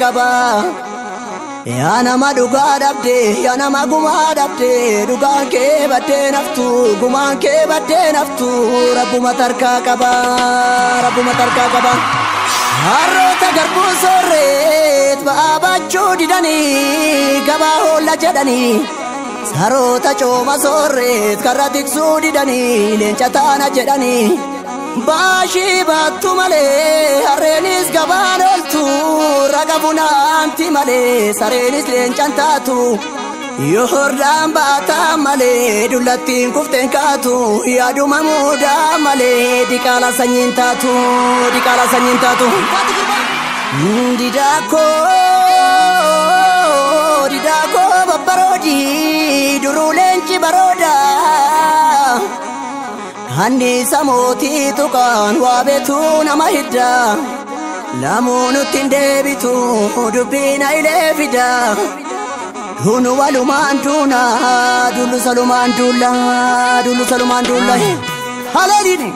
qaba. Yaa nama dhugaa dhabde, yaa nama gumaa dhabde, dhugaan kee baddee naftu, gumaan kee baddee naftu, rabbuma tarkaa qaba, rabbuma tarkaa qaba. Harroota garbuu soorreet ba'aa baachuu didanii gabaa hoolla jedhanii. Saroota cooma soorreet karra tiksuu didanii leenca taana jedhanii. Baashii baattu malee harreenis gabaan ooltu, raga funaanti malee sareenis leencan taatu. Yoo hordaan baataa malee dullattiin kufteen kaatu, yaaduma muudaa malee diqaala sanyiin taatu, diqaala sanyiin taatu. Didaakoo didaakoo babbaroodii duruu leenci barooda. Kanniisa mootii tuqaan waa beetu nama hidda. Lamuu nutti hin deebitu dubbiin hayilee fida. Duunu walumaan duuna duullu salumaan duulla duullu salumaan duulla. Haleeliini.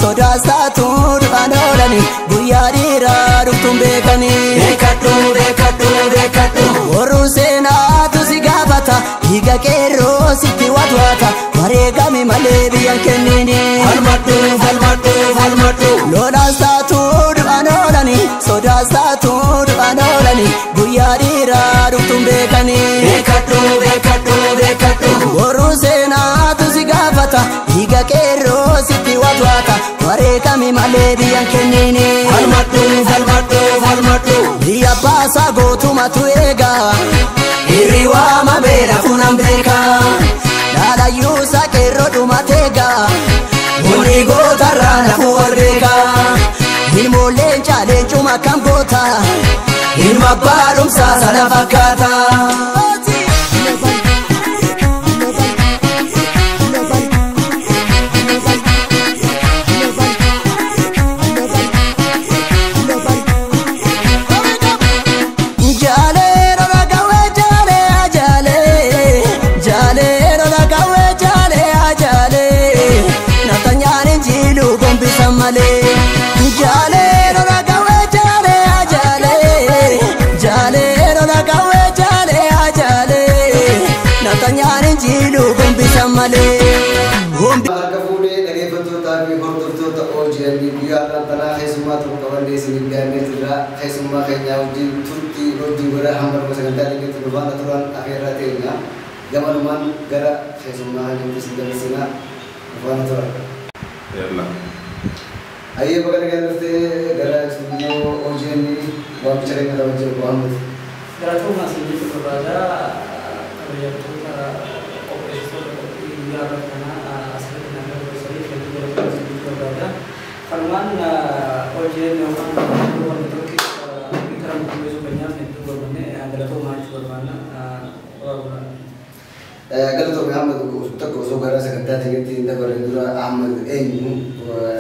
Sodaas taatu du'aan oolani, guyyaa dhiiraa dhuftuun beekanii. Beekadhu beekadhu beekadhu. Warruu seenaatu si gaafata, dhiiga qeerroo sitti watwaata, wareegami malee biyyan kennini. Falmadhu falmadhu falmadhu. Lolaas taatu du'aan oolani, sodaas taatu du'aan oolani, guyyaa dhiiraa dhuftuun beekanii. Beekadhu beekadhu beekadhu. Warruu seenaatu si gaafata, dhiiga qeerroo sitti watwaata, wareegami malee biyyan kennini. Falmadhu falmadhu falmadhu. Biyya baasaa gootumatu eega, Irri waamamee rafuun beeka. Dhaalayyuusaa qeerroo dhumateega, Bunni gootarraa nafuu wal beeka. Ilmoon leencaa leencuma kam goota, Ilma abbaa dhumsaa sana fakkaata. Jaalee rola gawwee jaalee ajaalee, jaalee rola gawwee jaalee ajaalee, nafxanyaan injiiluu gombisan malee. Jaalee rola gawwee jaalee ajaalee, jaalee rola gawwee jaalee ajaalee, nafxanyaan injiiluu gombisan malee. Harka fuudhee dhaggeeffattootaa fi hordoftoota OGN, guyyaa har'aan tanaa keessummaa tokko qabannee isiniif dhiyaannee jirra. Keessummaa keenya wajjin turtii hojii godha hamma dhuma sagantaa keenyatti nu faana turan afeerraa teenya. Gamanumaan gara keessummaa keenyatti isin dabarsinaa, nu faana turan. Yalla. Hayyee, baga nagaan dhuftee gara istuudiyoo OGN waamicha keenya kabajee, Obbo Ahmad. Galatoomaa isin jechuu barbaada. Kabajamtoota qopheessitoota qophii guyyaa har'a kanaa asirratti na gargaarsaniif hedduu galatoomaa isin jechuu barbaada. Kanumaan OGN yookaan wanti tokko karaa qopheessuu keenyaaf hedduu barbaanne galatoomaa jechuu barbaanna. Galatoomii Ahmad. Tokko osoo gara sagantaa keenyatti hin dabarre dura, Ahmad eenyu?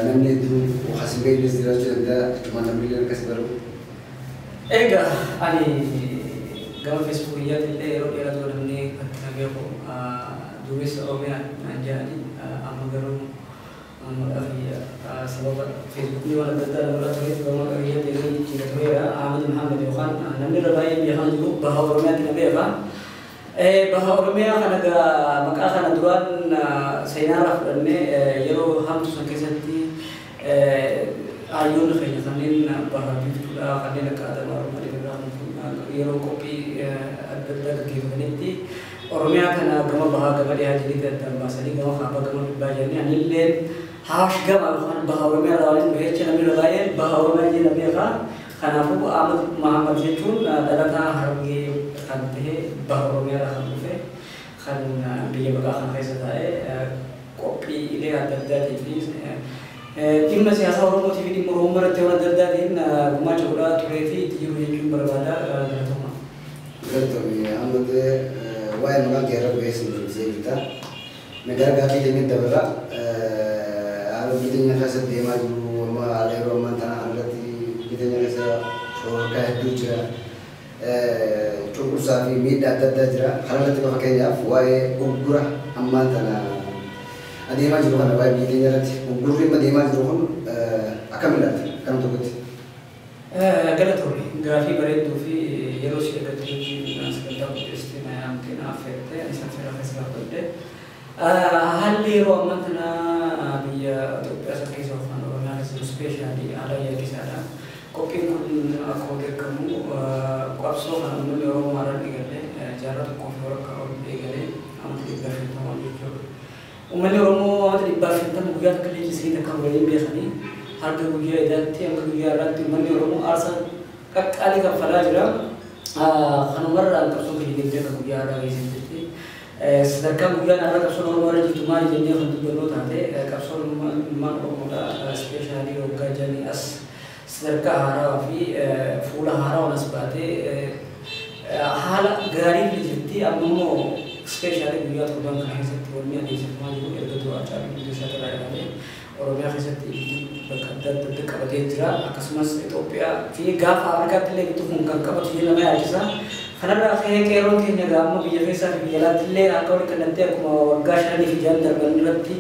Namni hedduun hasin beeknes jiraachuu danda'a, jechuun namni illee akkas baru. Egaa ani gama feesbuukiyyaatti illee yeroo dheeraa dura namni kan na beeku Duumessa Oromiyaa naan jedhani. Amma garuu maqaa kiyya sababa feesbuukni waan adda addaa namarraa tureef gama maqaa kiyyaatti illee jijjiira tureera. Ahmad Muhammad yookaan namni irra baay'een biyya kana jiru Baha Oromiyaatti na beeka. Baha Oromiyaa kana egaa maqaa kana duraan seenaarraa fudhannee, yeroo hamtu san keessatti hayyoonni keenya kanneen baha biiftuudhaa kanneen akka Adamaa Oromoo yeroo qophii adda addaa gaggeeffatanitti Oromiyaa kana gama bahaa, gama dhiyaa jedhanii addaan baasanii, gama kaabaa, gama kibbaa jedhanii, anilleen Hawaash gama yookaan Baha Oromiyaa irraa waan dhufe jecha namni irra baay'een Baha Oromiyaa jedhee na beeka. Kanaafuu Ahmad Muhammad jechuun dhalataa Harargee kan ta'e, Baha Oromiyaa irraa kan dhufe, kan biyya baqaa kan keessa taa'ee qophiilee adda addaatii fi dhimma siyaasaa Oromootii fi dhimma Oromoo irratti waan adda addaatiin gumaacha godhaa turee fi itti jiru jechuun barbaada. Galatoomaa. Galatoomii Ahmad. Waa'ee maqaan kee irra bu'ee siin deebisee jirta. Nagaa gaaffii keenya dabarra. Haala biyya keenya keessa deemaa jiru amma haala yeroo ammaa tana irratti biyya keenya keessa shororkaa hedduu jira. Cunqursaa fi miidhaa adda addaa jira. Kana irratti fakkeenyaaf waa'ee uggura ammaan tana adeemaa jiru kana waa'ee biyya keenya irratti uggurri amma deemaa jiru kun akkam ilaalta? Akkam tokkotti? Galatoomii gaafii bareedduu fi yeroo si eeggatu sagantaa qopheessitee na yaamtee na affeerte ani isaan seera keessa gaafadhe. Haalli yeroo ammaa kana biyya Itoophiyaa isa keessa yookaan Oromiyaa keessa jiru ispeeshaalii haala yaaddessaadha. Qophiin kun akkuma beekamu qabsoo kan uummanni Oromoo maaraan eegalee jaarraa tokkoo fi walakkaa ol eegalee amata 150 jechuudha. Uummanni Oromoo amata 150 guyyaa takka leenjisanii takka waliin beekanii harka guyyaa idaatti hanga guyyaa irraatti uummanni Oromoo aarsaa qaqqaalii kaffalaa jira. Kanumarraan qabsoon keenya deemtee akka guyyaa irraa geessiftetti. Sadarkaan guyyaan har'a qabsoon Oromoo irra jirtu maali jennee kan dubbannu taate qabsoon ilmaan Oromoodha. Ispeeshaalii waggaa janii as sadarkaa haarawaa fi fuula haarawaan as baatee haala gaarii irra jirti. Amma immoo ispeeshaalii guyyaa torban kana keessatti wanni adeemsifamaa jiru erga du'a Haacaaluu Hundeessaa irraa eegalee Oromiyaa keessatti bakka adda addaatti qabatee jira. Akkasumas Itoophiyaa fi gaafa Afrikaatti illee bituu kun kan qabatu jedhee nama yaachisa. Kanarraa ka'ee qeerroon keenya gaamma biyya keessaa fi biyya alaatti illee akka walitti kallattii akkuma waggaa 5 fi 6 darban irratti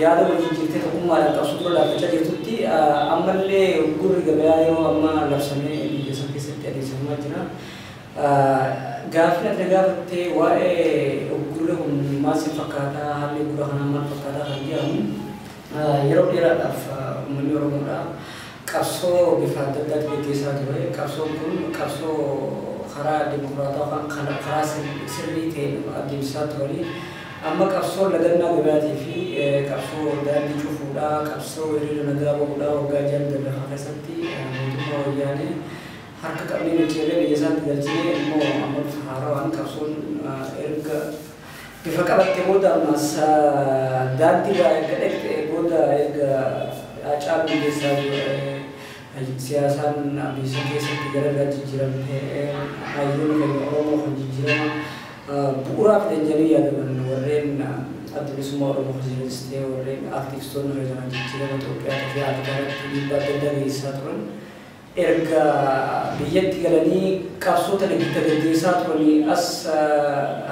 yaada wal jijjiirtee tokkummaadhaan qabsoo dura dhaabbachaa jirtutti ammallee gurri gabayaa yeroo ammaa labsamee biyya san keessatti adeemsifamaa jira. Gaaffiin ati gaafattee waa'ee gurri kun maal si fakkaataa haalli gurra kanaa maal fakkaataa kan jedhamu yeroo dheeraadhaaf uummanni Oromoodha qabsoo bifa adda addaatiin gaggeessaa ture. Qabsoon kun qabsoo karaa dimokiraataa yookaan karaa sirrii ta'een adeemsisaa turanii amma qabsoo lagannaa gabaatii fi qabsoo daandii cufuudhaa qabsoo hiriira nagaa bahuudhaa waggaa 6 darbe kana keessatti mootummaa wayyaanee harka qabnee micciirree biyya isaatti galchinee immoo amma bifa haarawaan qabsoon erga bifa qabattee booda ammas daandii irraa erga dhaqxee booda erga Haacaaluu Hundeessaa siyaasaan biyya keessatti gara biraa jijjiiramtee hayyoonni keenya Oromoo kan jijjiirama bu'uuraaf jedhanii yaadaman warreen adda bilisummaa Oromoo keessa ta'e warreen aktivistoonni keessa jijjiirama Itoophiyaa fi Afrikaa irratti dhiibbaa adda addaa geessisaa turan erga biyyatti galanii qabsoo tana gaggeessaa turanii as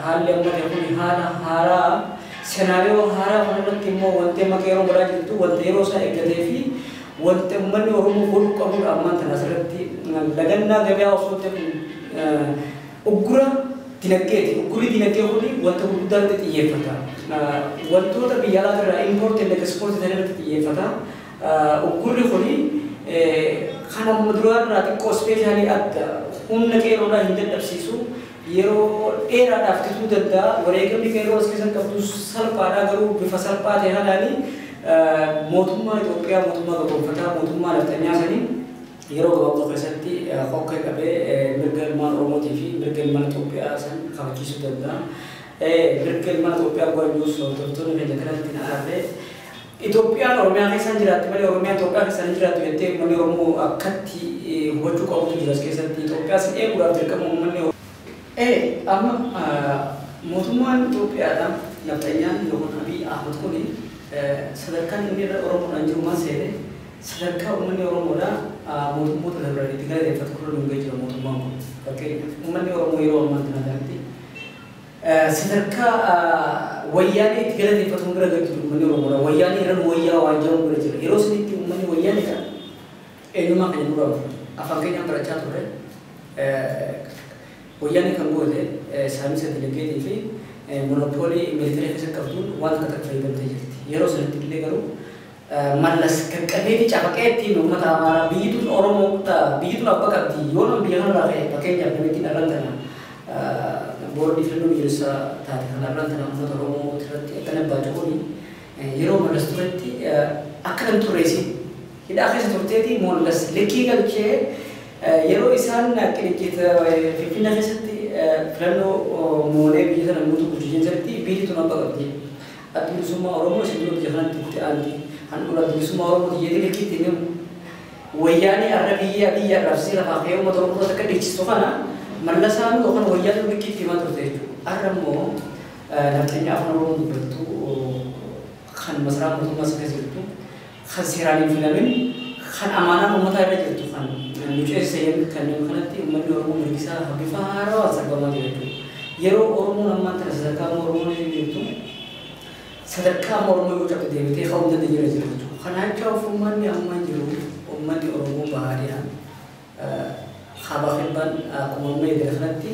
haalli amma ta'e kun haala haaraa senaariyoo haaraa kanarratti immoo wanti amma qeerroo godhaa jirtu wanta yeroo isaa eeggatee fi wanti uummanni Oromoo godhuu qabudha ammaan tana asirratti lagannaa gabayaa osoo ta'e uggura dinagdeeti. Uggurri dinagdee kun wanta gurguddaa irratti xiyyeeffata. Wantoota biyya alaa irraa impoortii fi ekspoortii ta'an irratti xiyyeeffata. Uggurri kun kan amma duraa irraa xiqqoo ispeeshaalii adda humna qeerroodhaa hin dadhabsiisu. Yeroo dheeraadhaaf tituu danda'a. Wareegamni qeerroo as keessatti qabdu salphaadha garuu bifa salphaa ta'e kanaani mootummaa Itoophiyaa mootummaa gabroonfataa mootummaa nafxanyaa sanii yeroo gabaabduu keessatti hokkee qabee mirga ilmaan Oromootii fi mirga ilmaan Itoophiyaa san kabachiisuu danda'a. Mirga ilmaan Itoophiyaa gochuus hordoftoonni keenya kanatti na aarree Itoophiyaan Oromiyaa keessa hin jiraatti malee Oromiyaan Itoophiyaa keessa hin jiraattu jettee uummanni Oromoo akkatti hubachuu qabutu jira as keessatti. Itoophiyaa sin eeguudhaaf dirqama uummanni amma mootummaan Itoophiyaadha nafxanyaan yookaan Abiy Ahmed kuni sadarkaan inni irra Oromoodhaan jiru maal seene sadarkaa uummanni Oromoodha mootummoota dabraniitti galateeffatu kun dhungee jira mootummaan kun. Fakkeenyaaf uummanni Oromoo yeroo ammaa kana kanatti sadarkaa wayyaanee itti galateeffatu bira gahee jiru uummanni Oromoodha. Wayyaanee irra wayyaa waan jedhamu bira jira. Yeroo sanitti uummanni wayyaaneedha eenyummaa keenya nurraa afaan keenyaan barachaa turre wayyaanee kan goote saamisa dinagdeetii fi monopoolii miilitarii keessatti qabduun waan akka takka fayyadamtee jirti. Yeroo sanitti illee garuu mallas qaqqabee fi cafaqee ittiin uummata Amaaraa biyyi tun Oromoo biyyi tun abba qabdi yoo nama biyya kanarraa ka'e fakkeenyaaf namitti dhallan tana boordii filannoo biyyoolessaa taate kan dhallan tana uummata Oromoo irratti akkana baaju yeroo mallas turetti akka nan turreessi hidhaa keessa turteeti mallas likkii galchee yeroo isaan qiniqqiita Finfinnee keessatti filannoo moonee biyya sana guutuu bulchiinsa jirti biyyi tun abba qabdi. Adda bilisummaa Oromoo isin dura biyya kanatti itti aanti. Handhuura bilisummaa Oromoo xiyyeetii likkiitti ni wayyaanee arra biyya biyya arrabsee lafaa ka'ee uummata Oromoo akka dhiichistu kana mallasaan yookaan wayyaanee likkiitti himaa turte jechuudha. Har'a immoo nafxanyaa afaan Oromoo dubbattu kan masaraa mootummaa isa keessa jirtu kan seeraan hin filamin kan amaanaa uummataa irra jirtu kan nu ceesise kanneen kanatti uummanni Oromoo mirgi isaa bifa haarawaan sarbamaa jira jechuudha. Yeroo Oromoon ammaan tana sadarkaa Oromoon jirtu sadarkaa Oromoo yoo cabte deebitee ka'uu hin dandeenye jira jechuudha. Kanaaf jecha uummanni amma jiru uummanni Oromoo bahaadhaan kaaba kibbaan akkuma amma eegale kanatti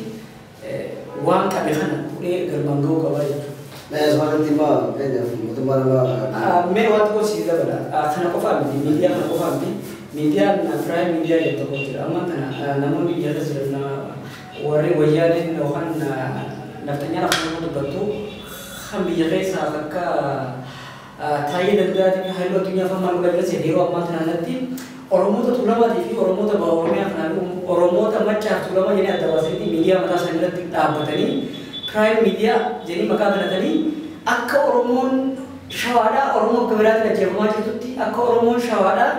waan qabe kana fuudhee galmaan ga'uu qabaa jechuudha. Mee asuma irratti immoo fakkeenyaaf mootummaa nama Mee waan tokko sii dabala. Kana qofaa miti, miidiyaa kana qofaa miti. Miidiyaan prime miidiyaa jedhu tokko jira. Amma kana namoonni biyya keessa jiran warri wayyaaneen yookaan nafxanyaan afaan Oromoo dubbattu kan biyya keessaa akka Taayyee Danda'aatii fi Haayiluu Addunyaa fa'aa maal godhaa jiran yeroo ammaa kana irratti Oromoota Tuulamaatii fi Oromoota Baha Oromiyaa kanaa Oromoota Maccaa fi Tuulamaa jedhanii adda baasanii miidiyaa mataa isaanii irratti dhaabbatanii prime miidiyaa jedhanii maqaa banatanii akka Oromoon Shawaadhaa Oromoo akka biraatiin ajjeefamaa jirtutti akka Oromoon Shawaadhaa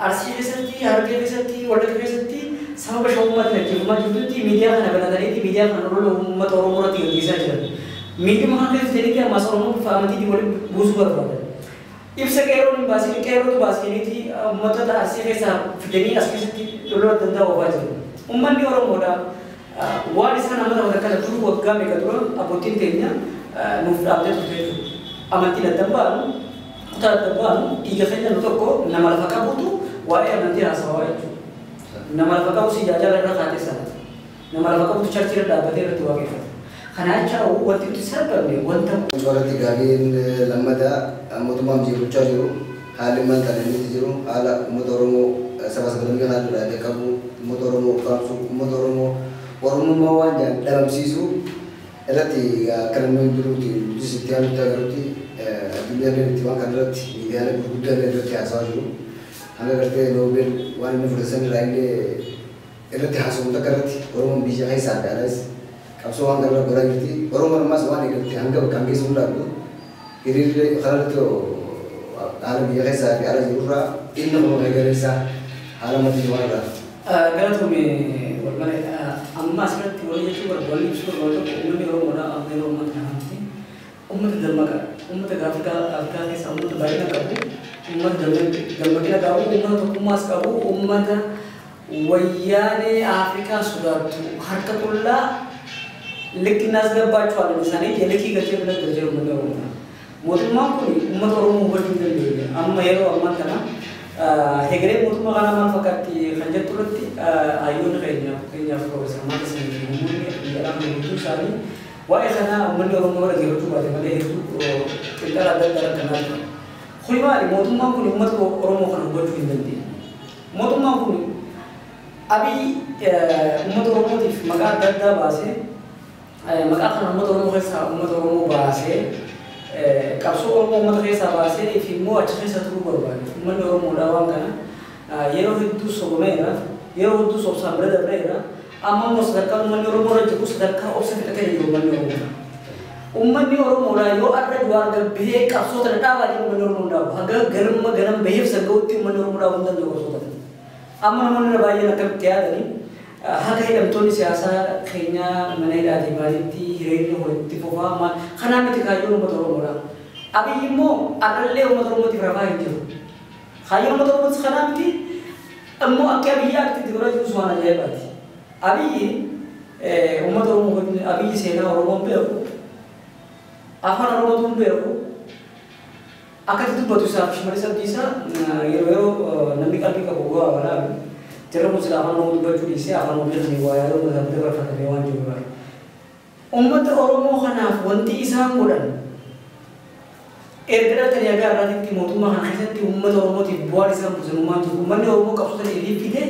Arsii keessatti, Harargee keessatti, Wallagga keessatti sababa shawummaatiin ajjeefamaa jirtutti miidiyaa kana banataniiti miidiyaa kana lola uummata Oromoo irratti gaggeessaa jiran. Miidiyaa kana keessatti jedhanii ammas Oromoo bifa amantiitiin waliin buusuu barbaadan. Ibsa qeerroon hin baasin qeerrootu baasiniiti uummattoota Arsii keessaa fidanii as keessatti lola adda addaa oofaa jiru. Uummanni Oromoodha waan isaan amma ta'an kana dur waggaa meeqa dura abbootiin teenya nuuf dhaabdee turte jechuudha. Amantiin adda baanu kutaa adda baanu dhiiga keenya nu tokko nama lafa qabutu waa'ee amantii haasawaa jechuudha. Nama lafa qabu si jaajala irra kaatee sana. Nama lafa qabutu charchii irra dhaabbatee irratti waaqeffata. Kana jecha wanti nuti sarbamne wanta Irratti gaafiin lammataa mootummaan biyya bulchaa jiru haalli maal inni jiru haala uummata Oromoo saba sablammii haala irraa qabu uummata Oromoo ukkaamsu uummata Oromoo Oromummaa waan jedhan dhabamsiisu irratti akka namni jiruuti nutis itti aanutti agarutti addunyaan itti waan kana irratti miidiyaalee gurguddaan irratti haasawaa jiru. Hanga gartee Noobel waan inni fudhatan irraa illee irratti haasawu takka irratti Oromoon biyya keessaa fi alas qabsoo waan kana godhaa jirti. Oromoon ammas waan eegalte hanga bakka hangeessu hundaatu hiriirri kanarratti haala biyya keessaa fi ala jirurraa inni kun eegaleessaa haala maddii waan irraa. Galatoome wal malee amma asirratti walii jechuu barbaadu walii ibsuu barbaadu tokko uummanni Oromoodhaa amma yeroo ammaa kanatti uummata dammaqaa uummata Afrikaa Afrikaa keessaa uummata baay'ina qabu uummata dammaqina qabu uummata tokkummaas qabu uummata wayyaanee Afrikaa sodaattu harka qullaa ልክ እናስገባቸዋለን isaanii የልክ galchee bira galchee uummata Oromoo. Mootummaan kun uummata Oromoo hubachuu hin dandeenye. Amma yeroo ammaa kana hegeree mootummaa kanaa maal fakkaatti kan jettu irratti hayyoonni keenya fakkeenyaaf Piroofeesar Maartas fi namoonni biyya alaa kan guutuu isaanii waa'ee kanaa uummanni Oromoo dhaggeeffachuu baate malee hedduu xiinxala adda addaa kanaa tura. Kuni maali mootummaan kun uummata Oromoo kana hubachuu hin dandeenye. Mootummaan kun Abiy uummata Oromootiif maqaa adda addaa baasee maqaa kana uummata Oromoo keessaa uummata Oromoo baasee qabsoo Oromoo uummata keessaa baasee fi immoo achi keessa turuu barbaade. Uummanni Oromoodhaa waan kana yeroo hedduu sobameera, yeroo hedduu sobsaan bira dabreera. Amma immoo sadarkaa uummanni Oromoo irra jiru sadarkaa obsa fixatee jiru uummanni Oromoodha. Uummanni Oromoodhaa yoo har'a du'aa gabbee qabsoo tana dhaabaa jiru uummanni Oromoo hin dhaabu. Haga galma ganam baheef sanga'utti uummanni Oromoo dhaabuu hin danda'u qabsoo tana. Amma namoonni baay'een akkamitti yaadanii haga hidhamtoonni siyaasaa keenyaa mana hidhaatii baay'eetti hiriirri walitti fufaa maal kanaa miti kaayyoon uummata Oromoodha. Abiyyi immoo har'allee uummata Oromootiif rafaa hin jiru. Kaayyoon uummata Oromootis kanaa miti immoo akka Abiyyi akka itti godhaa jirus waan ajaa'ibaati. Abiyyi uummata Oromoo Abiyyi seenaa Oromoo hin beeku afaan Oromootu hin beeku akkatti dubbatu isaaf Shimallis Abdiisaa yeroo yeroo namni qalbii qabu bu'aa walaabu. Jarri kun sila afaan Oromoo dubbachuu dhiisee afaan Oromoo jedhanii waa yaaduu mataa dabarfatamee waan jiru bara. Uummata Oromoo kanaaf wanti isaan godhan erga dhalatanii haga har'aatitti mootummaa kana keessatti uummata Oromootiif bu'aan isaan buusan uumaan jiru. Uummanni Oromoo qabsoo sana ifiif fide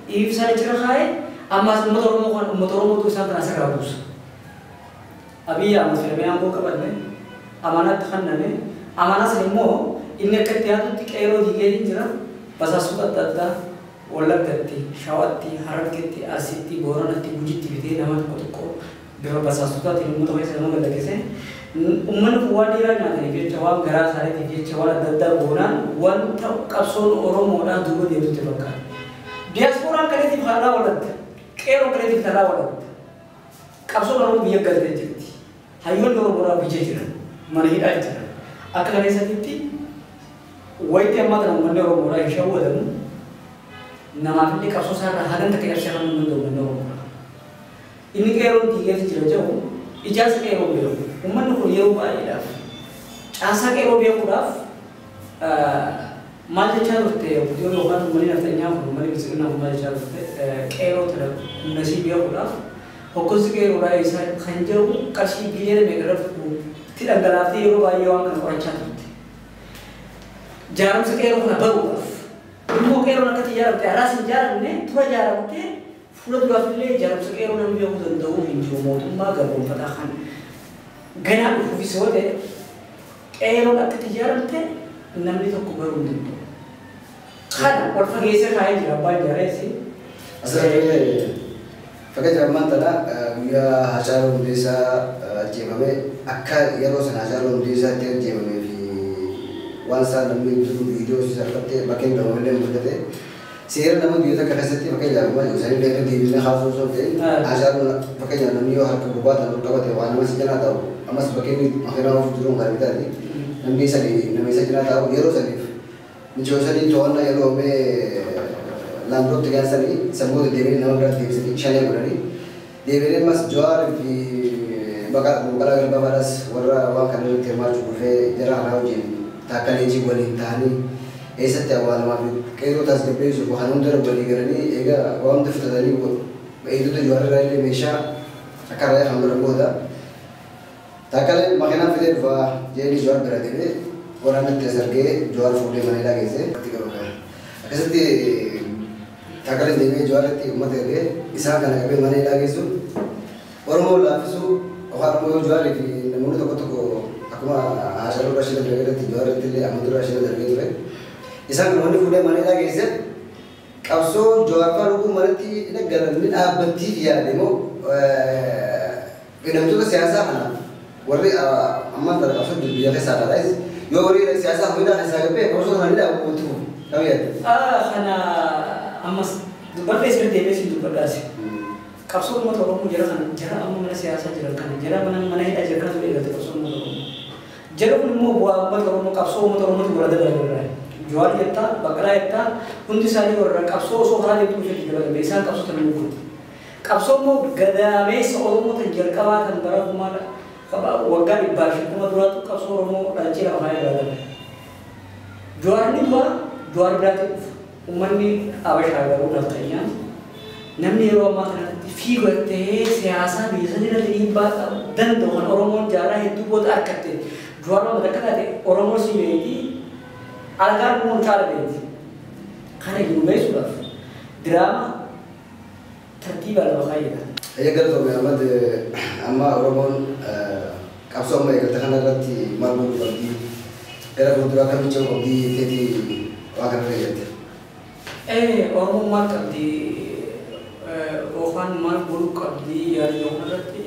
ifiif isaan achirra kaa'e ammas uummata Oromoo kana uummata Oromootu isaan kana asirraa buusa. Abiyyi Ahmad filamee aangoo qabanne amaanaatti kenname amaanaa sana immoo inni akka itti yaadutti qeerroo diigee jira basaastota adda addaa Wallaggatti, Shawaatti, Harargeetti, Arsiitti, Booranatti, Gujiitti bitee nama tokko tokko bifa basaastotaatiin uummata keessa nama gad-lakkisee uummanni kun waan dhiiraa nyaataniif jecha waan garaa isaaniitiif jecha waan adda addaa goonaan wanta qabsoon Oromoodhaa duuba deemtutti fakkaata. Diyaaspooraan kaleetiif karaa walatta, qeerroon kaleetiif karaa walatta. Qabsoon Oromoo biyya galtee jirti. Hayyoonni Oromoodhaa biyya jiran, mana hidhaa jiran. Akka kaleessatti wayitii ammaa kana uummanni Oromoodhaa hin shawwatamu. Namaaf illee qabsoo isaarraa hagan takka ibsee kan hin danda'u uummanni Oromoodhaa. Inni qeerroon diigeeti jira jedhu ijaarsa qeerroo beeku. Uummanni kun yeroo baay'eedhaaf caasaa qeerroo beekuudhaaf maal jechaa turte yoo yookaan uummanni naftanyaa kun uummanni bilisiginaa kun maal jechaa turte qeerroo tana humna isii beekuudhaaf hoggansi qeerroodhaa isaa kan jedhu qarshii biliyoona meeqa irratti itti dhangalaaftee yeroo baay'ee waan kana qorachaa turte. Jaaramsa qeerroo kana baruudhaaf immoo qeerroon akkatti ijaaramte har'aas hin ijaaramne tura ijaaramte fuula duraaf illee jaaramsa qeerroo namni beekuu danda'u hin jiru mootummaa garboomfataa kan ganaa dhufuufis yoo ta'e qeerroon akkatti ijaaramte namni tokko baruu hin danda'u. Kana ol fageessee kaa'ee jira abbaan jaareessi. Asirratti fakkeenyaaf ammaan tana guyyaa Haacaaluu Hundeessaa ajjeefame akka yeroo sana Haacaaluu Hundeessaatti ajjeefamee fi waan isaan namni jiru viidiyoo isaa irratti bakkeen dhawamallee mul'ate. Seera nama biyya takka keessatti fakkeenyaaf amma isaanii illee deebisnee haasoo osoo hin ta'in Haacaaluun fakkeenyaaf namni yoo harka gubbaa ta'u qabate waan nama si jalaa ta'u ammas bakkeen makiinaa ofuuf jiru kan bitaati. Namni sadii nama isa jalaa ta'u yeroo sadiif michoo sadii to'annaa yeroo mee laandootti gaasanii sammuuta deebiin nama biraatti deebisanii shanee godhanii deebiin ammas Jawaar fi Baqqalaa Garbaa warra waan kana irratti hirmaachuu dhufee jara kanaa wajjin taakkalee waliin ta'anii eessatti awwaalamaa fi qeerroo tasgabbeessuuf waan hunda walii galanii egaa waan hunda fixatanii eegdota Jawaar irraa illee meeshaa akka irraa kan godhan booda taakkalee makiinaan fidee dhufaa jeeni Jawaar bira deemee waraanatti as argee Jawaar fuudhee mana hidhaa geesse. Akkasitti taakkalee deemee Jawaaritti uummata ergee isaan kana qabee mana hidhaa geessu Oromoo laaffisuu yookaan immoo Jawaarii fi namoonni tokko tokko akkuma Haacaaluu Rashida darbee irratti Jawaaritti illee Ahmadu Rashida darbee ture. Isaan kan wanni fuudhee mana hidhaa geesse qabsoo Jawaar fa'aa dhuguu manatti galan ni dhaabbattiif yaade immoo hidhamtoota siyaasaa kana warri ammaan tana qabsoo biyya keessaa dhaadhaas yoo warri siyaasaa hidhaa keessaa gabbee qabsoo kana ni dhaabbattu kam yaadde? Kana ammas dubbadhee sirrii deebi'ee siin dubbadhaasi. Qabsoo uummata Oromoo jara kana jara amma mana siyaasaa jiran kana jara mana hidhaa jiran kanatu eegalte qabsoo uummata Oromoo. Jara kun immoo bu'aa uummata Oromoo qabsoo uummata Oromootu warra dabalame irraa. Jawaar jettaa, Baqqalaa jettaa hundi isaanii warra qabsoo osoo karaa deemtuu ishee dabalame isaan qabsoo tan nuuf. Qabsoo immoo gadaameessa Oromoo tan jalqabaa tan bara kumaa waggaa 150 duraatu qabsoo Oromoo dhalachee lafa kaa'ee dabalame. Jawaar ni du'a, Jawaar biraatti dhufa. Uummanni Habashaa garuu nafxanyaan namni yeroo ammaa kanatti fiigattee siyaasaa biyya sana irratti dhiibbaa danda'u kan Oromoon jaarraa hedduu booda argatte Jawaar Mohaammed akka taate Oromoo si beekti alagaan immoo caala beekti. Kana jiru beesuudhaaf diraama tartiiba lafa kaa'eedha. Eegala Ahmad amma Oromoon qabsoo amma eegalte kana irratti maal godhuu qabdi gara fuulduraa akkamitti ce'uu qabdi teetii waa kanarra eegalte. Oromoon maal qabdi yookaan maal godhuu qabdi yaaduu kanarratti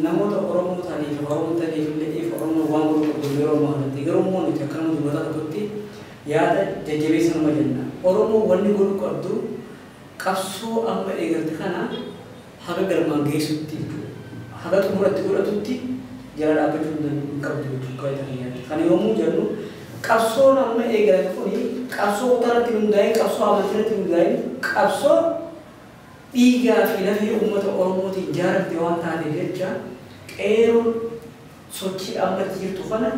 namoota Oromoo ta'aniif Oromoo ta'aniif illee Oromoo waan godhuu qabdu yeroo ammaa kanatti garuu immoo nuti akka nama dubbataa tokkotti yaada jajjabeessa nama jenna. Oromoo wanni godhuu qabdu qabsoo amma eegalte kana haga galmaan geessutti haga xumuratti godhatutti jala dhaabbachuu hin qabdu jechuudha. Kana yommuu jennu qabsoon amma eegalte kuni qabsoo kutaarratti hundaa'e qabsoo amantiirratti hundaa'e qabsoo dhiigaa fi lafee uummata Oromootiin ijaaramte waan taateef jecha qeerroon sochii amma jirtu kana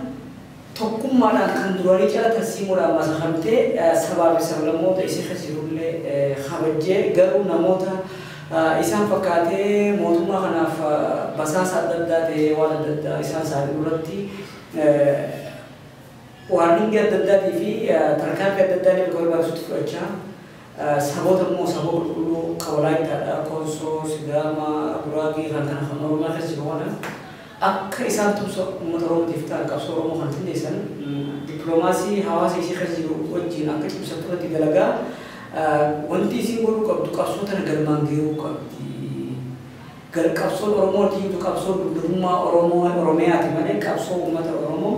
tokkummaadhaan kan duraanii cala tarsiimoodhaan masakamtee sabaa fi sablammoota isii keessa jirullee kabajjee garuu namoota isaan fakkaatee mootummaa kanaaf basaasa adda addaa ta'ee waan adda addaa isaan saaxilu irratti warningi adda addaatii fi tarkaanfii adda addaa bakka barbaachisutti fudhachaa saboota immoo saba qulqulluu Walaayitaadha, Koonsoo, Sidaama, Guraagee kan kana kan Oromiyaa keessa jiru kana akka isaan tumsa uummata Oromootiif ta'an qabsoo Oromoo kan xinneessan dippiloomaasii hawaasa isii keessa jiru wajjin akka cimsattu irratti dalagaa wanti isiin godhuu qabdu qabsoo tana galmaan gahuu qabdi. Qabsoon Oromootiitu qabsoo durdurummaa Oromoo Oromiyaati malee qabsoo uummata Oromoo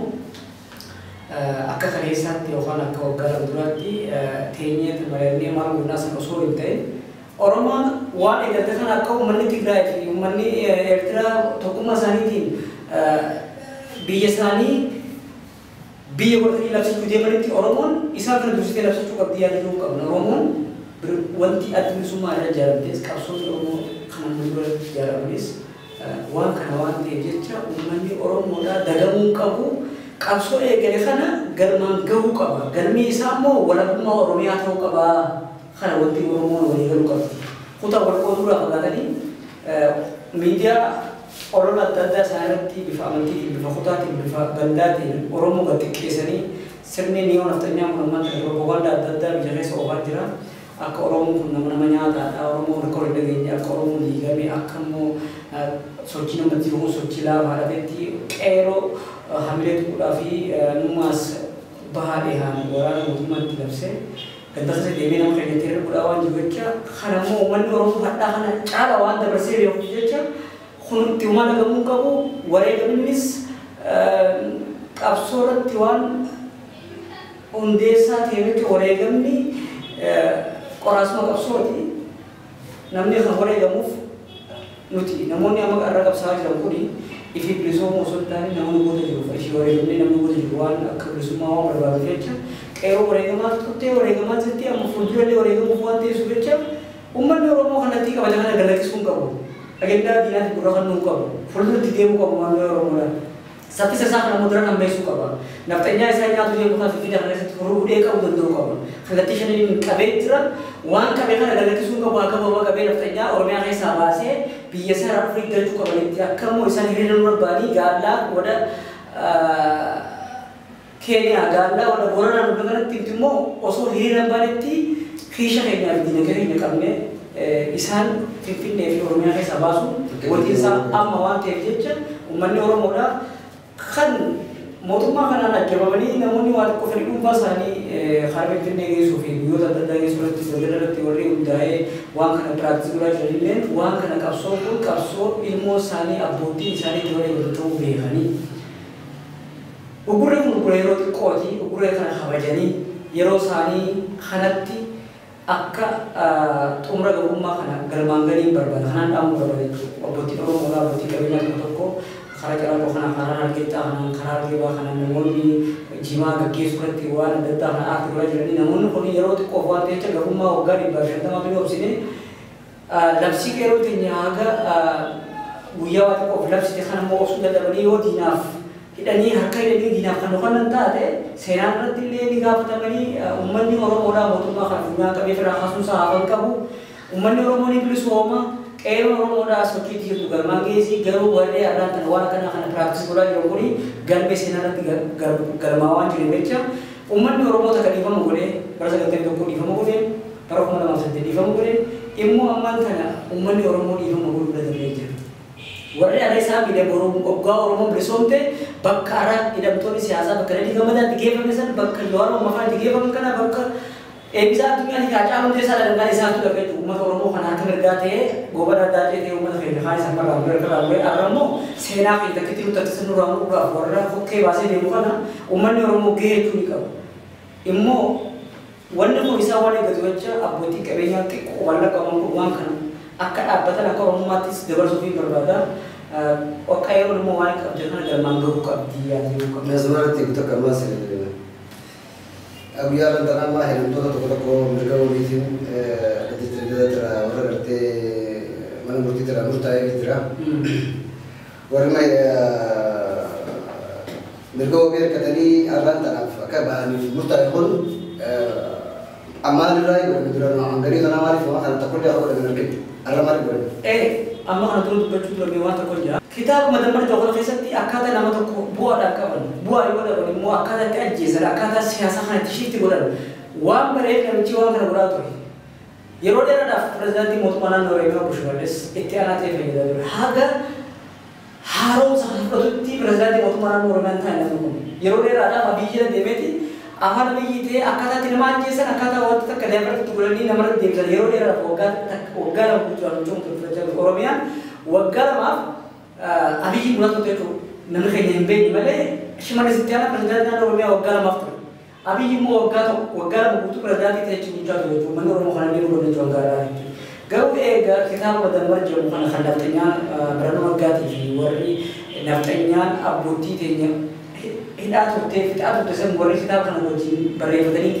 akka kaleessaatti yookaan akka waggaa lama duraatti teenyee mari'annee maal goonaa sana osoo hin ta'in Oromoon waan eegalte kana akka uummanni Tigraay fi uummanni Eertiraa tokkummaa isaaniitiin biyya isaanii biyya godhatanii labsachuu deemanitti Oromoon isaan kana dursitee labsachuu qabdi yaaduu qabna. Oromoon wanti adda bilisummaa irra ijaaramtes qabsoon Oromoo kan amma dura ijaaramanis waan kana waan ta'eef jecha uummanni Oromoodhaa dagamuu qabu. Qabsoo eegale kana galmaan gahuu qaba. Galmi isaa immoo walabummaa Oromiyaa ta'uu qaba. Kana wanti Oromoon walii galuu qabdi. Kutaa wal qooduudhaa fagaatanii miidiyaa olola adda addaa isaan irratti bifa amantiitiin, bifa kutaatiin, bifa gandaatiin Oromoo gad xiqqeessanii sirni niyoo nafxanyaa kun ammaan tana propagaandaa adda addaa biyya keessa oofaa jira. Akka Oromoon kun nama nyaataadha, Oromoon akka wal dhageenye, akka Oromoon diigame, akka immoo sochii namatti jiru kun sochii laafaadha ta'etti qeeroo hamilee tuquudhaa fi numaas bahaa dhihaan waraana mootummaa itti labsee ganda keessa deemee nama keenya itti erguudhaa waan jiru jecha kana immoo uummanni Oromoo hadhaa kana caala waan dabarsee beekuuf jecha kun itti uumaa dhagamuu qabu. Wareegaminnis qabsoo irratti waan hundeessaa ta'e jecha wareegamni qoraasuma qabsooti. Namni kan wareegamuuf nuti namoonni amma irra qabsaa'aa jiran kuni ifi bilisoomuu osoo hin taane namoonni goota jiru ishee wareegamnee namni goota jiru waan akka bilisummaa waan barbaaduuf jecha qeeroo wareegamaa turtee wareegamaa jirti amma fuuldurallee wareegamuuf waan teessuuf jecha uummanni Oromoo kallattii qabate kana galakkisuu hin qabu. Agendaa diinaatti gurra kennuu hin qabu. Fuulduratti deemuu qabu uummanni Oromoodhaan. Saffisa isaa kana immoo daran ammayyeessuu qaba. Nafxanyaa isaa nyaatu deemu kana Finfinnee kana keessatti huruu qabu danda'uu qaba. Kallattii shaniin qabee jira. Waan qabee kana galakkisuu hin qabu. Akka bobaa qabee nafxanyaa Oromiyaa keessaa baasee biyya isaa irraa dhufee galchuu qabanitti akka immoo isaan hiriira nurra ba'anii gaallaa wada Keeniyaa gaallaa wada Booranaa nurra kanatti immoo osoo hiriira hin baanetti kiisha keenyaa fi diinagdee keenya qabnee isaan Finfinnee fi Oromiyaa keessaa baasuun wanti isaa amma waan ta'eef jecha uummanni Oromoodhaa kan mootummaa kanaan ajjabamanii namoonni waan xiqqoo fedhii dhuunfaa isaanii karaa Finfinnee geessuu fi biyyoota adda addaa geessuu irratti daldala irratti warri hundaa'ee waan kana piraaktisii godhaa jiranillee waan kana qabsoo kun qabsoo ilmoo isaanii abbootiin isaanii itti wareegamu ta'uu beekanii. Ugurri kun ugura yeroo xiqqooti. Ugurree kana kabajanii yeroo isaanii kanatti akka xumura gabrummaa kana galmaan galiin barbaada. Kanaan dhaamuu barbaada jechuudha. Abbootiin Oromoodhaa abbootii qabeenyaa tokko tokko karaa Calaaqoo kana karaa Hargeettaa kanaan karaa Argeebaa kanaan namoonni jimaa gaggeessuu irratti waan adda addaa kana aartii godhaa jiranii namoonni kun yeroo xiqqoof waan ta'eef jecha gabrummaa waggaa 150 fi obsine labsii qeerroo teenya haga guyyaa waa xiqqoof labsite kana immoo obsuu dadhabanii yoo diinaaf hidhanii harka hidhanii diinaaf kan nukan taate seenaan irratti illee ni gaafatamanii uummanni Oromoodhaa mootummaa kana funyaan qabee firaa kaasuun isaa hafan qabu. Uummanni Oromoo ni bilisooma. Qeerroon Oromoodhaa sochiitti jirtu galmaan geessi garuu warri har'aan tana waan akkanaa kana piraaktisii godhaa jiran kuni galmee seenaa irratti galmaa waan jireef jecha uummanni Oromoo takka dhiifama godhee bara 91 dhiifama godhee bara 2008 dhiifama godhee immoo ammaan kana uummanni Oromoo dhiifama godhuu dadhabee jira. Warri har'a isaa miidhee waggaa Oromoon bilisoomte bakka har'a hidhamtoonni siyaasaa bakka Dadii Gammadaatti geeffame san bakka Jawaar Mohaammed itti geeffaman kana bakka eebbisaa addunyaatti Haacaaluu Hundeessaa dalagaa isaatu dhabe jechuudha. Uummata Oromoo kana harka mirgaa ta'ee goobana addaa ta'ee uummata keenya kaan isaan barraa muree irraa muree har'a immoo seenaa fi takkitti nuti akka nurraa muruudhaaf warra kokkee baasee deemu kana uummanni Oromoo gahee hedduu ni qabu. Immoo wanni kun isaa waan eeggatu jecha abbootii qabeenyaa xiqqoo waan qaban kun waan kana akka dhaabbatan akka Oromummaattis dabarsuu fi barbaada. Qeerroon immoo waan qabde kana galmaan gahuu qabdi yaaduu qabdi. Asumarratti takka ammas guyyaa irratti amma hidhamtoota tokko tokko mirga wabiitiin jira warra gartee mana murtii jira murtaa'ee jira. Warri mirga wabii harkatanii har'aan tanaaf akka bahaniif murtaa'e kun ammaan irraa godhame dura hangarii kanaa maaliif waan kana tokko illee akka godhame argine har'a maaliif godhame? Amma kana dura dubbachuu dura waan tokko jira. Kitaaba madammar tokko keessatti akkaataa nama tokko bu'aadhaan qaban bu'aa yoo dhaban immoo akkaataa itti ajjeesan akkaataa siyaasa kana itti shifti godhan waan bareef namichi waan kana godhaa ture. Yeroo dheeraadhaaf pirezidaantii mootummaa naannoo Oromiyaa Obbo Shimallis itti aanaa ta'ee fayyadaa ture. Haga haaromsa kana fudhatutti pirezidaantii mootummaa naannoo Oromiyaa hin taane namni kun. Yeroo dheeraadhaaf Abiyyi jala deemeeti afaan Abiyyi ta'ee akkaataa itti nama ajjeesan akkaataa wanta takka dabarratti godhanii namarratti deebisan yeroo dheeraadhaaf waggaa lama guutuudhaaf michoomtu fudhachaa ture. Oromiyaan waggaa lamaaf Abiyyi mul'atu jechuudha. Namni keenya hin beekne malee Shimallis itti aanaa pirezidaantii naannoo Oromiyaa waggaa lamaaf ture. Abiyyi immoo waggaa tokko waggaa lama guutuu pirezidaantii ta'ee achi bulchaa ture jechuudha. Uummanni Oromoo kana illee nu godhe jechuudha hanga har'aatti. Garuu egaa kitaaba madammar jedhamu kana kan nafxanyaan Birhaanuu Naggaatii fi warri nafxanyaan abbootii teenya hidhaa turtee fixaa turte san warri kitaaba kana wajjin barreeffatanii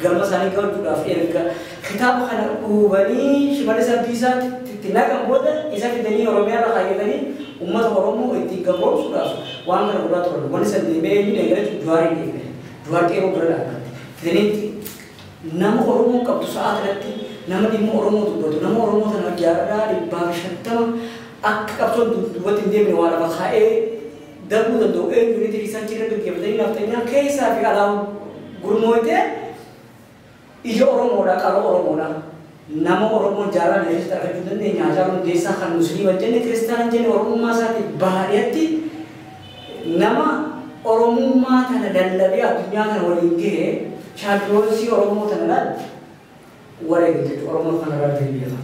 galma isaanii gahuudhaaf erga kitaaba kana dhuubanii Shimallis Abdiisaatti itti naqan booda isa fidanii Oromiyaa irra kaayyatanii uummata Oromoo ittiin gabroomsuudhaaf waan kana godhaa turan. Wanni san deemee eenyuun eegale Jawaariin eegale. Jawaar qeerroo bira dhaabbatte. Fidanii nama Oromoo qabdu sa'aa kanatti nama dhimma Oromoo dubbatu nama Oromoo tana jaarraa 150 akka qabsoon dubbatti hin deemne waa lafa kaa'ee darbuu danda'u eenyuun itti isaan jira gaggeeffatanii nafxanyaa keessaa fi alaa gurmooytee ija Oromoodha qaroo Oromoodha. Nama Oromoo jaarraa keessatti argachuu dandeenya. Haacaaluu Hundeessaa kan Musliima jenne Kiristaana jenne Oromummaa isaatiin baadiyyaatti nama Oromummaa tana lallabee addunyaa kana waliin gahee chaampiyoonsii Oromoo tana laal wareega jechuudha. Oromoo kana irraa beekama.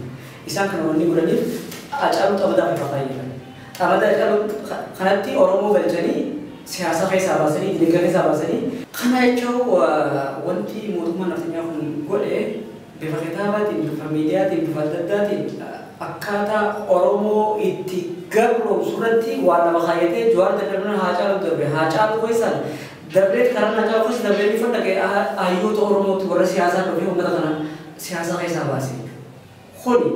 Isaan kana wanni godhaniif Haacaaluu xamadaa bifa fayyadaman. Xamadaa Haacaaluu kanatti Oromoo galchanii siyaasa keessaa baasanii dinagdee keessaa baasanii kana jechuun wanti mootummaan nafxanyaa kun godhe bifa kitaabaatiin, bifa miidiyaatiin, bifa adda addaatiin akkaataa Oromoo itti gabroomsu irratti waan lama kaayyatee Jawaar dadhabina Haacaaluu darbe. Haacaaluu keessaan darbee karaa Haacaaluu keessa darbee bifa dhaqee hayyoota Oromootti warra siyaasaa dhufee uummata kana siyaasa keessaa baase. Kuni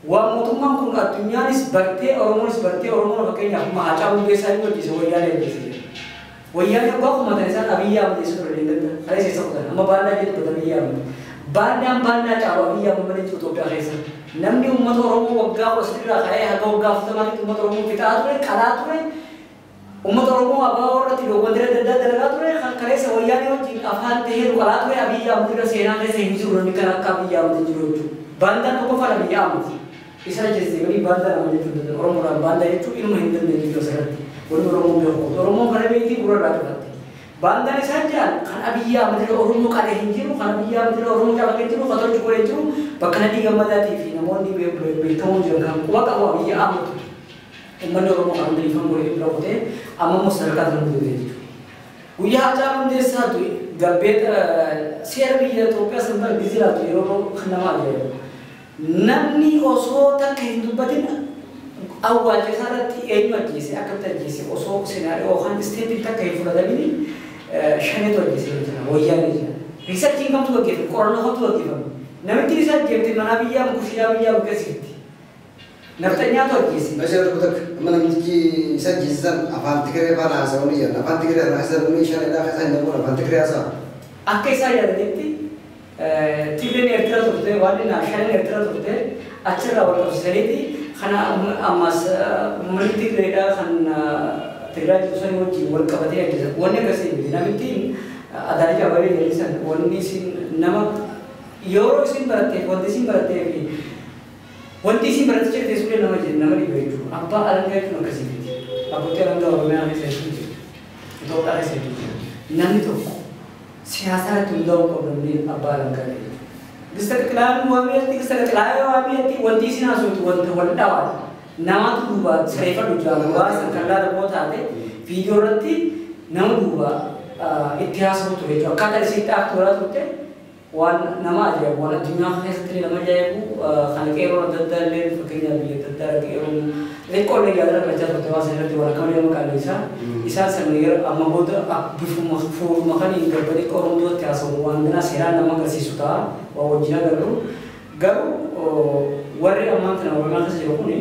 waan mootummaan kun addunyaanis bartee Oromoonis bartee Oromoon fakkeenyaaf amma Haacaaluu Hundeessaa inni hojjese wayyaanee hojjese. Wayyaanee abbaa kumatan isaan Abiyyi Ahmed eessa ture danda'a. Kalee isa kutan amma baallaa jedhu Abiyyi Ahmed. Baandaan baallaa caalu Abiyyi Ahmed malee Itoophiyaa keessa. Namni uummata Oromoo waggaa 13 irraa ka'ee haga waggaa 40tti uummata Oromoo fixaa ture, qalaa ture. Uummata Oromoo abbaa warratti dogoggora adda addaa dalagaa ture. Kaleessa wayyaanee wajjin afaan ta'ee qalaa ture Abiyyi Ahmed irra seenaa keessa hin jiru namni kan akka Abiyyi Ahmed jiru jechuudha. Baandaan tokkoffaan Abiyyi Ahmed. Isa ajjeesee walii baandaa nama jechuudha. Oromoodhaan baandaa jechuun ilma hin dandeenye jechuudha asirratti. Wanni Oromoon beeku. Oromoon kana beektii gurra irraa cufatte. Baandaan isaan jedhan kan Abiyyi Ahmed irra Oromoo qalee hin jiru, kan Abiyyi Ahmed irra Oromoo cabaqee hin jiru, kan tolchu godhee hin jiru, bakka Nadhii Gammadaatii fi namoonni beekamoon jiran kan quba qabu Abiyyi Ahmed. Uummanni Oromoo kan hundi ifan godhee bira kutee amma immoo sadarkaa kana guutee jechuudha. Guyyaa Haacaaluu Hundeessaa du'e gabbeeta seera biyya Itoophiyaa san bara gizee laatu yeroo nama ajaa'ibu. Namni osoo takka hin dubbatin awwaalcha isaa irratti eenyu ajjeese akkamitti ajjeese osoo seenaariyoo yookaan isteepiin takka hin fudhatamin shaneetu ajjeese jira wayyaanee jira. Riisarchiin kamtu gaggeeffame qorannoo kamtu gaggeeffame. Namitti isa ajjeefte mana biyyaa kushiyaa biyyaa bukeessitti. Nafxanyaatu ajjeese. Meeshaa tokko tokko amma namtichi isa ajjeesisan afaan Tigree faana haasa'uun ni jira. Afaan Tigree haasa'uun ni shaneedhaa keessa hin dhabuun afaan Tigree haasa'a. Akka isaan yaadanitti Tigreen Eertiraa turte waan inni shanen Eertiraa turte achirraa wal qabsiisaniiti kana ammas uummanni Tigreedhaa kan Tigraay jiru sanii wajjin wal qabatee ajjeesan. Wanni akkasii miti. Namitti Adaanech Abeebee jedhanii san wanni isin nama yeroo isin baratteef wanti isin baratteef wanti isin baratte jirte sulee nama jedhu nama dhibe jechuudha. Abbaa alangaa jechuun akkasii miti. Abbootii alangaa Oromiyaa keessa hedduu jiru. Itoophiyaa keessa hedduu jiru. Namni tokko siyaasa irratti hundaa'uu qabu namni abbaa alangaa jechuudha. Gista xixilaan waameetti gista xixilaan waameetti wanti isin haasoftu wanta wal dhawaadha. Namatu duuba sireeffadhu jira. Waa san kan laala taate viidiyoo irratti nama duuba itti haasa'u ture jechuudha. Akkaataa isin itti aktoraa turte waan nama ajaa'ibu waan addunyaa keessatti nama ajaa'ibu kan qeerroon adda addaa illee fakkeenyaaf biyya adda addaa qeerroon xixiqqoo illee yaadara galchaa turte waan sana irratti waan akka malee nama qaalleessa. Isaan sana yeroo amma booda bifuma fuuluma kan hin gabbanii Oromoo duratti haasa'u waan ganaa seeraan nama agarsiisu ta'a waan wajjin agarru. Garuu warri ammaan kana Oromiyaa keessa jiru kuni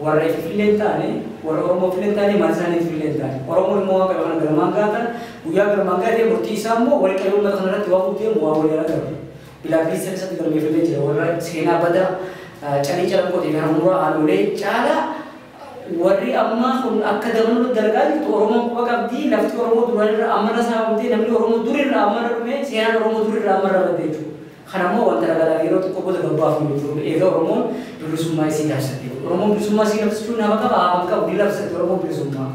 warra ifillee hin taane warra Oromoo ifillee hin taane maal isaanii ifillee hin taane. Oromoon immoo waan qabu kana galmaan gaata guyyaa galmaan gaatee murtii isaa immoo wal qabee uummata kana irratti waan deemu waa walii agarru. Bilaa bilisa keessatti galmeeffamee jira warra seenaa badaa calii calanqootee fi hamuuraa haadholee caalaa warri ammaa kun akka dabaluu dalagaa jirtu Oromoon quba qabdii lafti Oromoo duranirra ammarra saamamtee namni Oromoo durirra ammarra dhume seenaan Oromoo durirra ammarra badde jechuudha. Kanammoo wanta dalagaa yeroo xiqqoo booda gabbaafu jechuudha. Egaa Oromoon bilisummaa isii labsatte. Oromoon bilisummaa isii labsachuu nama qaba haama qabu ni labsatte Oromoon bilisummaa.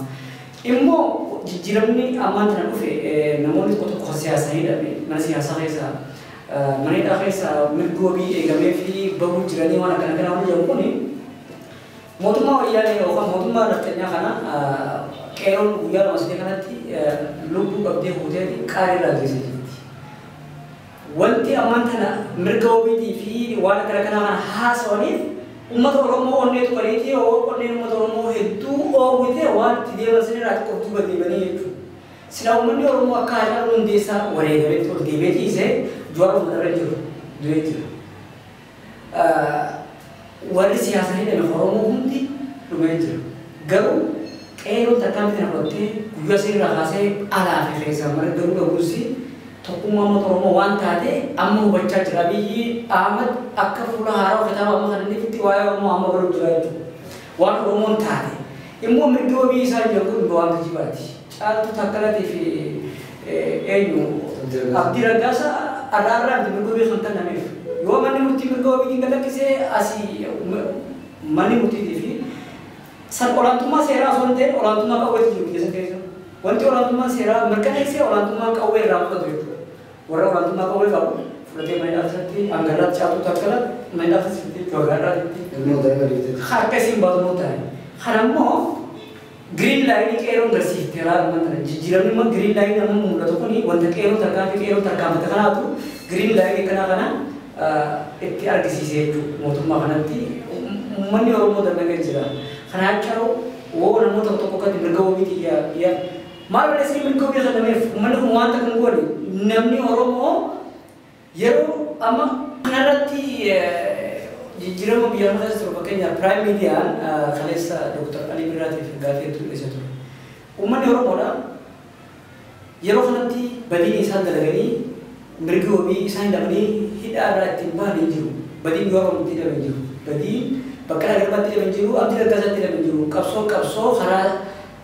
Immoo jijjiiramni ammaan tana dhufe namoonni tokko tokko siyaasaa hidhame mana siyaasaa keessa mana hidhaa keessa mirga wabii eegamee fi bahuu jiranii waan akkana kanaa waan jedhamu kuni mootummaa wayyaanee yookaan mootummaa nafxanyaa kana qeerroon guyyaa lama sadii kanatti lubbuu qabdee fuutee qaarii irraa geessee jirti. Wanti ammaan tana mirga wabiitii fi waan akkana kanaa kana haasawaniif uummata Oromoo onnee tuqaniiti yoo onneen uummata Oromoo hedduu oowwite waan itti deeman sanirraa xiqqoof duuba deemanii jechuudha. Silaa uummanni Oromoo akka Haacaaluu Hundeessaa wareegametti ol deemee ciisee Jawaar uummata irra jiru du'ee jira. Warri siyaasaa hidhame Oromoo hundi dhumee jira. Garuu qeerroon tarkaanfii kana fudhattee guyyaa sanirraa kaasee alaa fi keessaa mara garuu dhabuusi tokkummaa uummata Oromoo waan taate amma hubachaa jira. Abiyyi Ahmad akka fuula haaraa kitaaba amma kana inni fitti waa'ee Oromoo amma baruu jira jechuudha. Waan Oromoon taate immoo mirgi wabii isaa jiru kun waan kijibaati. Caaltuu Takkalatii fi eenyu Abdii Raggaasaa arraa miti mirga wabii kan kennameef. Yoo manni murtii mirga wabiitiin gad lakkisee asii manni murtiitii fi san olaantummaa seeraa osoo hin ta'in olaantummaa qawweetu jiru biyya san keessa. Wanti olaantummaa seeraa mirkaneessee olaantummaa qawwee irraa fudhatu jechuudha. Warra olaantummaa qawwee qabu fudhatee mana hidhaatti hangarraatti Caaltuu Takkala mana hidhaatti jechuudha hangarraatti. Harka isiin baatu moo ta'e. Kana immoo green line qeerroon garsiifte raaduma tana jijjiiramni immoo green line amma mul'atu kuni wanta qeerroo tarkaanfii qeerroo tarkaanfate kanaatu green line kanaa kana itti argisiise jechuudha mootummaa kanatti uummanni Oromoo dallagee jira. Kana jecha woo namoota tokko tokkotti mirga wabiitii yaa maal balleessanii mirga wabii kennameef uummanni kun waan takka hin goone namni Oromoo yeroo amma kanarratti jijjiirama biyya kana keessa ture fakkeenyaaf Prime Mediaan kaleessa Dr. Alii Birraatiif gaaffii hedduu dhiyeessee ture. Uummanni Oromoodha yeroo kanatti badiin isaan dalaganii mirgi wabii isaan dhabanii hidhaa irraa ittiin bahan hin jiru. Badiin yoo Oromootti hidhame hin jiru. Badiin Baqqalaa Garbaatti hidhame hin jiru. Abdii Raggaasaatti hidhame hin jiru. Qabsoo qabsoo karaa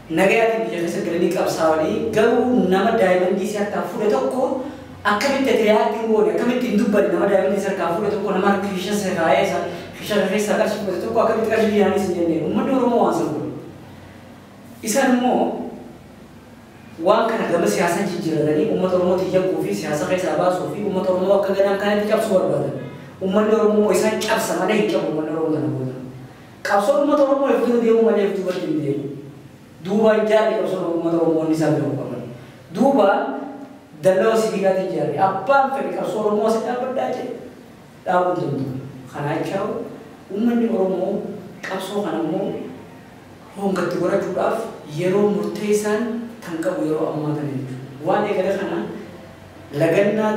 nagayaatiin biyya keessa galanii qabsaa'anii garuu nama daa'imman si harkaa fuudhe tokko akkamitti ati react hin goone akkamitti hin dubbanne nama daa'imman si harkaa fuudhe tokko nama harka fisha kaa'ee isa fisha keessaa qarshii fudhate tokko akkamitti qarshii diinaanis hin jenne uummanni Oromoo waan san godhe. Isaan immoo waan kana gama siyaasaa jijjiiratanii uummata Oromootiin yakkuu fi siyaasa keessaa baasuu fi uummata Oromoo akka ganaan kanatti cabsuu barbaadan. Uummanni Oromoo isaan cabsa malee hin cabu uummanni Oromoo kana booda. Qabsoon uummata Oromoo if dura deemuu malee if duubatti hin deemu. Duubaan jaarri qabsoon uummata Oromoo inni isaan beeku qaban. Duubaan dallaa sibiilaatiin jaarri abbaan fedhe qabsoo Oromoo asi dhaabbadhaa jedhe dhaabuu hin danda'u. Kana jecha uummanni Oromoo qabsoo kana immoo hongatti gorachuudhaaf yeroo murteessaan kan qabu yeroo ammaa kana jechuudha. Waan eegale kana lagannaa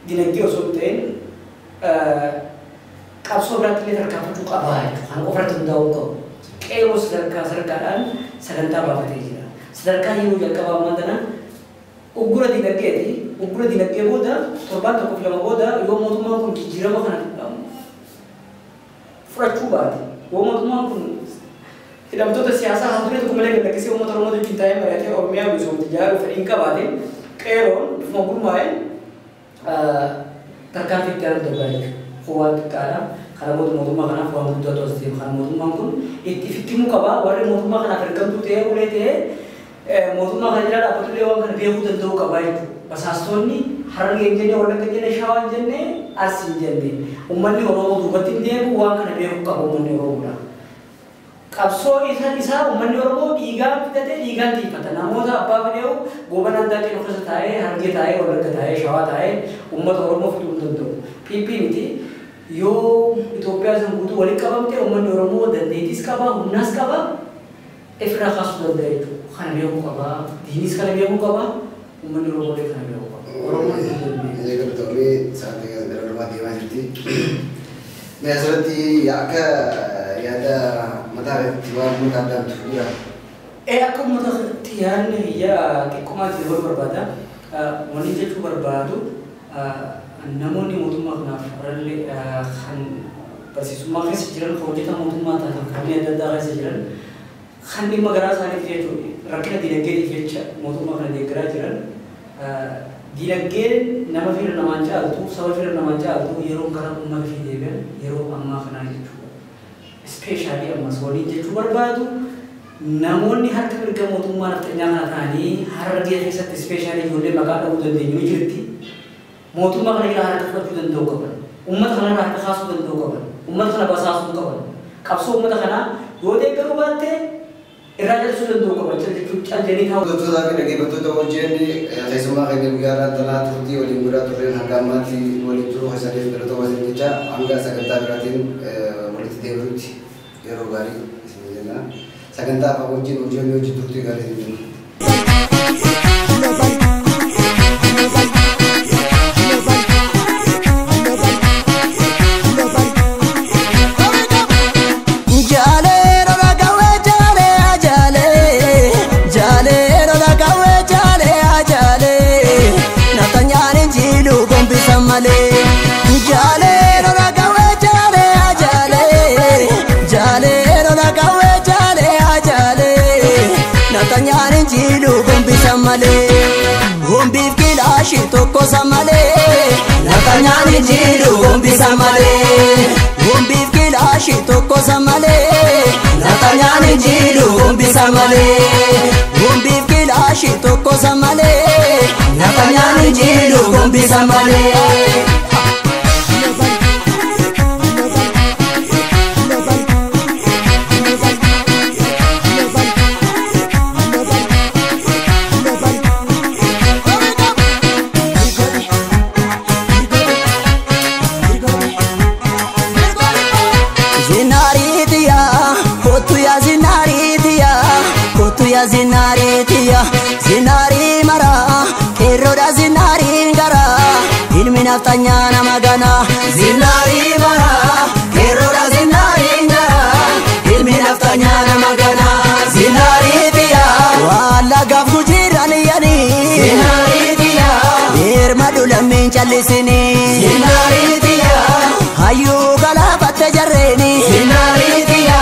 dinagdee osoo hin ta'in qabsoo biraatti illee tarkaanfachuu qaba jechuudha. Kana qofarratti hundaa'uu qabu. Qeerroo sadarkaa sadarkaadhaan sagantaa baafatee jira. Sadarkaa yeroo jalqabaa ammaa kana uggura dinagdeeti. Uggura dinagdee booda torbaan tokkoof lama booda yoo mootummaan kun jijjiirama kana fudhachuu baate yoo mootummaan kun hidhamtoota siyaasaa haa turee tokko malee gad lakkisee uummata Oromoo wajjin taa'ee mari'atee Oromiyaa misoomti ijaaruu fedhii hin qabaate qeerroon bifuma gurmaa'een tarkaanfii itti aanu darbaa jechuudha. Kun waan xiqqaadha. Kana booda mootummaa kanaaf waan guddaatu as deema. Kana mootummaan kun itti ifitti himuu qaba. Warri mootummaa kanaaf ergamtuu ta'ee ulee ta'ee mootummaa kana jala dhaabbatullee waan kana beekuu danda'uu qaba jechuudha. Basaastonni Harargee hin jenne, Wallagga hin jenne, Shawaa hin jenne, Arsii hin jenne. Uummanni Oromoo duubatti hin deebi'u waan kana beekuu qaba uummanni Oromoodha. Qabsoo isaa uummanni Oromoo dhiigaan fitatee dhiigaan tiifata. Namoota abbaa fedheewu Goobanaan Daacee keessa taa'ee, Harargee taa'ee, Wallagga taa'ee, Shawaa taa'ee uummata Oromoo fiduu hin danda'u. PP miti yoo Itoophiyaa san guutuu walitti qabamte uummanni Oromoo dandeettiis qaba, humnaas qaba, ifirraa kaasuu danda'a jechuudha. Kana beekuu qaba, diinis kana beekuu qaba, uummanni Oromoo illee kana beekuu qaba. Oromoon hin dandeenye. Eegaltoonni sa'aatii gara dhumaa deemaa jirti. Mee asirratti akka yaada mataa irratti waan uummata addaatu jira. Akka uummataatti yaadni biyya xiqqoomaatti dabaluu barbaada. Wanni jechuu barbaadu namoonni mootummaa kanaaf rallee kan barsiisummaa keessa jiran, kan hojjetan mootummaa ta'an, kanneen adda addaa keessa jiran, kan dhimma garaa isaaniif jechuudha rakkina dinagdeetiif jecha mootummaa kana deeggaraa jiran dinagdeen nama fira namaan caaltu, saba fira namaan caaltu yeroo gara uummata fi deebi'an yeroo ammaa kanaa jechuudha. Ispeeshaalii ammas waliin jechuu barbaadu namoonni harka mirga mootummaa nafxanyaa kana ta'anii Harargee keessatti ispeeshaalii ijoollee maqaa dha'uu dandeenyu ni jirti. Mootummaa kana jala harka fudhachuu danda'u qaban. Uummata kana irraa harka kaasuu danda'u qaban. Uummata kana basaasuu qaban. Qabsoo uummata kanaa yoo deeggaruu baatte irraa jallisuu danda'u qaban. Jechuu Calleeni taa'u. Hordoftoota fi dhaggeeffattoota wajjin keessumaa keenya guyyaa irraa tanaa turtii waliin godhaa turreen hanga ammaatti waliin turuu keessaniif galata wasin jecha hanga sagantaa biraatiin walitti deebi'utti yeroo gaarii isin jenna. Sagantaa afaan wajjin hojii hojii turtii gaarii isin jenna. Gombiif kilaashii tokko samalee Nafxanyaan injiilu gombisa malee Gombiif kilaashii tokko samalee Nafxanyaan injiilu gombisa malee Gombiif kilaashii tokko samalee Nafxanyaan injiilu gombisa malee. Zinariitiya zinarii mara qeerroodha zinariin gara ilmi nafxanyaa nama gana zinarii mara qeerroodha zinariin gara ilmi nafxanyaa nama gana zinariitiya waan lagaaf gujiran yani zinariitiya deerma dhulameen callisini zinariitiya hayyuu galaafatte jarreeni zinariitiya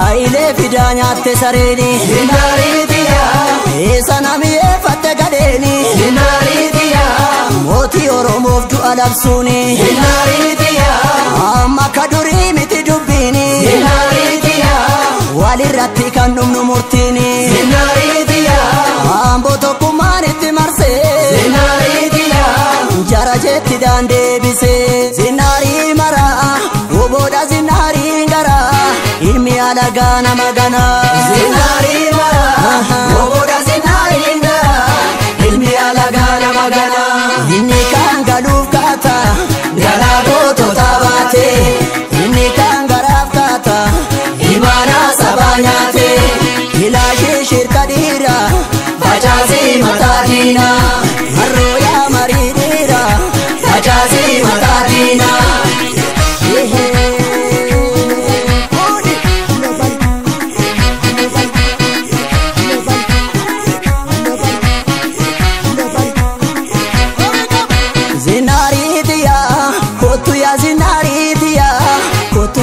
hayilee fidaa nyaatte sareeni zinariitiya eessa namiyeeffatte gadheeni zinariitiya mootii oromoof du'a labsuuni zinariitiya amma akka durii miti dubbiini zinariitiya walirratti kan dhumnu murtiini zinariitiya amboo tokkummaan itti marsee zinariitiya jara jetti daandeebisee zinarii mara oboodha zinariin gara ilmi alagaa nama gana zinarii mara oboodha zinariin gara ilmi alagaa nama gana inni kan galuuf kaata garaa gootota baate inni kan garaaf kaata imaanaa sabaa nyaate ilaashee shirka dhiira facaasii mataa diinaa harroo yaa marii dhiira facaasii mataa diinaa.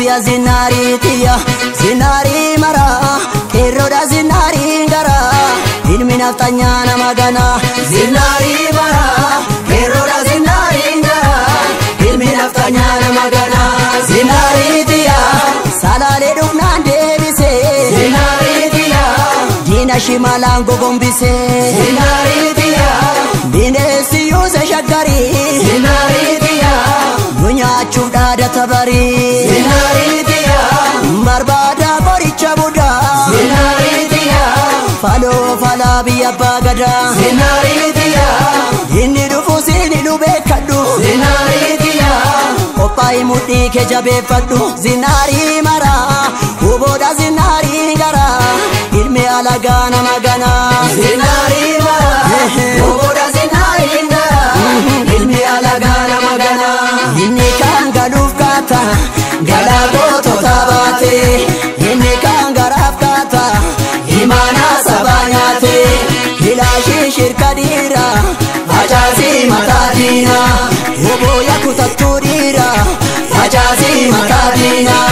Zinariitiya zinarii mara qeerroodha zinariin gara ilmi nafxanyaa nama gana zinarii mara qeerroodha zinariin gara ilmi nafxanyaa nama gana zinariitiya salaalee dhufnaan deebisee zinariitiya diina shimalaan gogombisee zinariitiya bineensi yuuse shaggarii zinariitiya nu nyaachuuf dhaadata barii zinariitiya barbaada qoricha budaa zinariitiya faloo falaa biyya abbaa gadaa zinariitiya inni dhufu siin nu beekadhu zinariitiya qophaa'ii mudhii kee jabeeffadhu zinarii mara oboodha zinarii gara ilmi alagaa nama gana zinarii mara oboodha zinarii gara ilmi alagaa nama gana inni kan galuuf kaata galaa gootota baate inni kan garaaf kaata imaanaa sabaa nyaate ilaashii shirka dhiira facaasii mataa diinaa obooya kutattuu dhiira facaasii mataa diinaa.